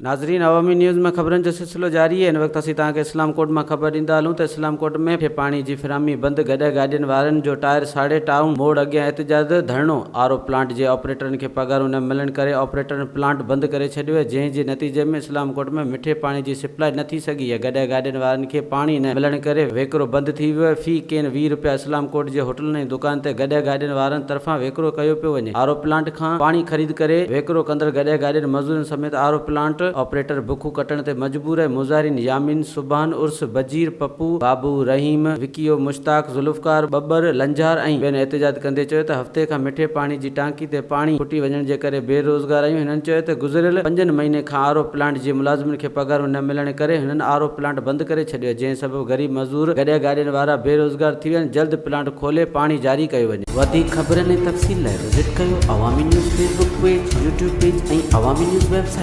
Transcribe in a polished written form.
ناظرين عوامي نيوز ۾ خبرن جو سلسلو جاري آهي هن وقت اسين توهان کي اسلام ڪوٽ مان خبر ڏيندا هلون ته اسلام ڪوٽ ۾ پاڻي جي فراهمي بند گڏهه گاڏين وارن جو ٽائر ساڙي ٽائون موڙ اڳيان احتجاج ڌرڻو آر او پلانٽ جي آپريٽرن کي پگهارون نه ملڻ ڪري آپريٽرن پلانٽ بند ڪري ڇڏيو آهي جنهن جي نتيجي ۾ اسلام ڪوٽ ۾ مٺي پاڻي جي سپلاء نه ٿي سگهي آهي گڏهه گاڏين وارن کي پاڻي نه ملڻ ڪري ويڪرو بند ٿي ويو آهي في ڪين 20 روپيا اسلام ڪوٽ جي هوٽلن ۽ دڪان تي گڏهه گاڏين وارن طرفان ويڪرو ڪيو پيو وڃي آر او پلانٽ کان پاڻي خريد ڪري ويڪرو ڪندڙ گڏهه گاڏين مزورن سميت آر او پلانٽ آپريٽر بکون ڪٽڻ تي مجبور ۽ مظاهرين يامين، سبحان، عرس، بجير، پپو، بابو، رحيم، وڪيو، مشتاق، ذوالفقار، ٻٻر، لنجهار ۽ ٻين احتجاج ڪندي چيو ته هفتي کان مٺي پاڻي جي ٽانڪي تي پاڻي ڦٽي وڃڻ جي ڪري بي روزگار آهيون هنن چيو ته گذريل پنجن مهيني کان آر او پلانٽ جي ملازمن کي پگهارون نه ملڻ ڪري هنن آر او پلانٽ بند ڪري ڇڏيو جنهن سبب غريب مزور گڏهه گاڏين وارا بي روزگار ٿي ويا آهن جلد پلانٽ کولي پاڻي جاري ڪيو وڃي. وڌيڪ خبرن ۽ تفصيل لاء وزٽ ڪيو Awami news Facebook page, YouTube page ۽ Awami news website.